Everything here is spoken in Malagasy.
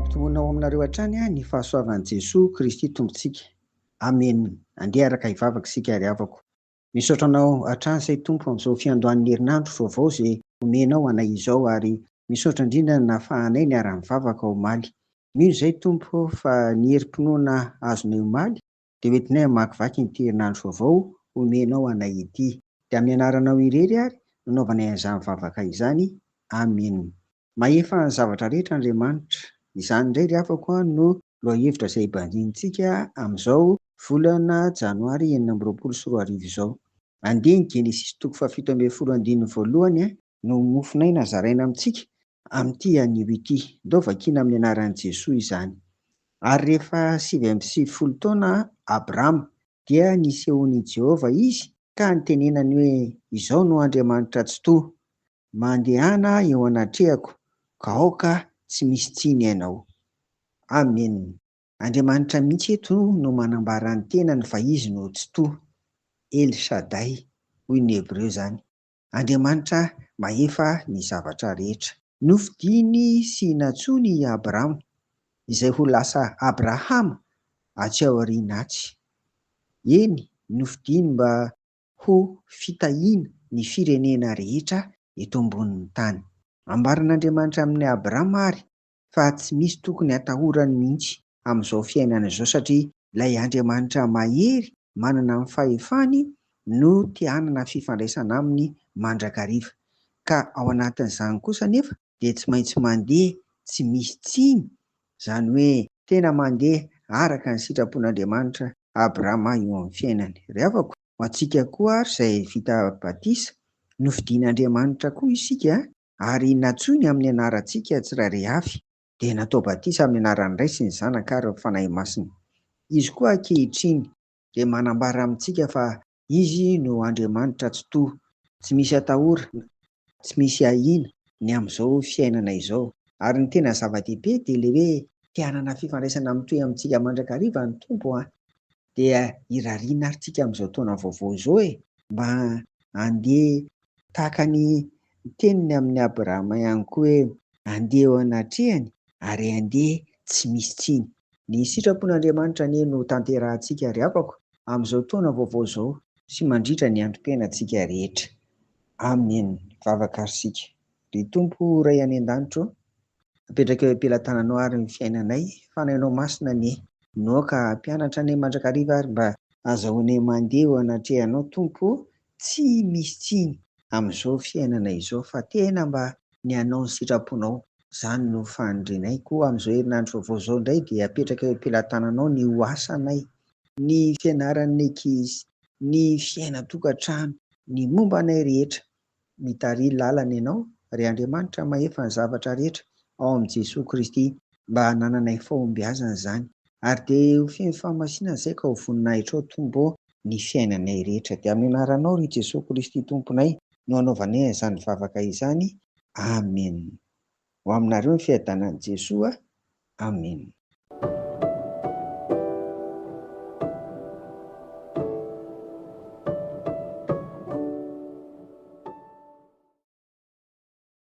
Ampitomboina ao aminareo hatrany ny fahasoavan'i Jesoa Kristy Tompontsika. Amena. Andeha araka hivavaka isika ry havako. Misaotra anao hatrany izay Tompo amin'izao fiandohan'ny herinandro vaovao izay omenao anay izao ary misaotra indrindra ny nahafahanay niara-nivavaka omaly. Mino izay Tompo fa ny herim-pinoana azonay omaly dia hoentinay hamakivaky ity herinandro vaovao omenao anay ity. Dia amin'ny anaranao irery ary no anaovanay an'izany vavaka izany. Amena. Mahefa ny zavatra rehetra Andriamanitra. Izany indray ry havako an no lohahevitra izay banjinintsika amin'izao volana janoary 2026 izao. Andiany Genesisy toko faha-17 andininy voalohany no mofon'aina zaraina amintsika amin'ity anio ity. Ndao vakiana amin'ny anaran'i Jesoa izany. Ary rehefa 99 taona Abrama, dia nisehoan'i Jehovah izy ka nitenenany hoe, Izao no Andriamanitra Tsitoha, Mandehana eo anatrehako, ka aoka tsy misy tsiny ianao. Amen. Andriamanitra mihitsy eto no manambara ny tenany fa Izy no Tsitoha. El Shaddai, hoy ny Hebreo izany. Andriamanitra mahefa ny zavatra rehetra. Nofidiny sy nantsoiny i Abrama, izay ho lasa Abrahama atsy aoriana atsy. Eny, nofidiny mba ho fitahiana ny firenena rehetra eto ambonin'ny tany. Ambaran'Andriamanitra amin'i Abrama àry fa tsy misy tokony hatahorany mihitsy amin'izao fiainana izao satria ilay Andriamanitra mahery manana ny fahefany no te hanana fifandraisana aminy mandrakariva. Ka ao anatin'izany kosa anefa dia tsy maintsy mandeha tsy misy tsiny, izany hoe tena mandeha araka ny sitrapon'Andriamanitra Abrahama eo amin'ny fiainany. Ry havako, ho antsika koa ary izay vita batisa, nofidin'Andriamanitra koa isika ary nantsoiny amin'ny anarantsika tsirairay avy, dia natao batisa amin'ny anaran'ny Ray sy ny Zanaka ary ny Fanahy Masina. Izy koa ankehitriny dia manambara amintsika fa Izy no Andriamanitra Tsitoha, tsy misy atahorana, tsy misy ahiana ny amin'izao fiainana izao. Ary ny tena zava-dehibe dia ilay hoe te hanana fifandraisana mitohy amintsika mandrakariva ny Tompo an! Dia irariana ary tsika amin'izao taona vaovao izao e, mba handeha tahaka ny teniny amin'i Abrahama ihany koa hoe handeha eo anatrehany ary handeha tsy misy tsiny. Ny sitrapon'Andriamanitra anie no tanterahantsika ry havako amin'izao taona vaovao izao sy mandritra ny androm-piainantsika rehetra. Amen. Mivavaka ary isika. Ry Tompo Ray any an-danitra ô, apetraka eo am-pelatananao ary ny fiainanay, Fanahinao Masina anie no aoka hampianatra anay mandrakariva ary mba azahoanay mandeha eo anatrehanao Tompo ô, tsy misy tsiny amin'izao fiainana izao fa tena mba ny hanao ny sitraponao, izany no fanirianay. Koa amin'izao herinandro vaovao izao indray dia apetraka eo am-pelatananao ny ho asanay, ny fianaran'ny ankizy, ny fiainan-tokantrano, ny momba anay rehetra. Mitariha lalana Ianao, ry Andriamanitra mahefa ny zavatra rehetra, ao amin'i Jesoa Kristy, mba hanananay fahombiazana izany. Ary dia ho feno fahamasinana izay ka ho voninahitrao, Tompo ô, ny fiainanay rehetra. Dia amin'ny anaranao, ry Jesoa Kristy Tomponay, no anaovanay an'izany vavaka izany. Amen. Ho aminareo ny fiadanan'i Jesoa. Amen.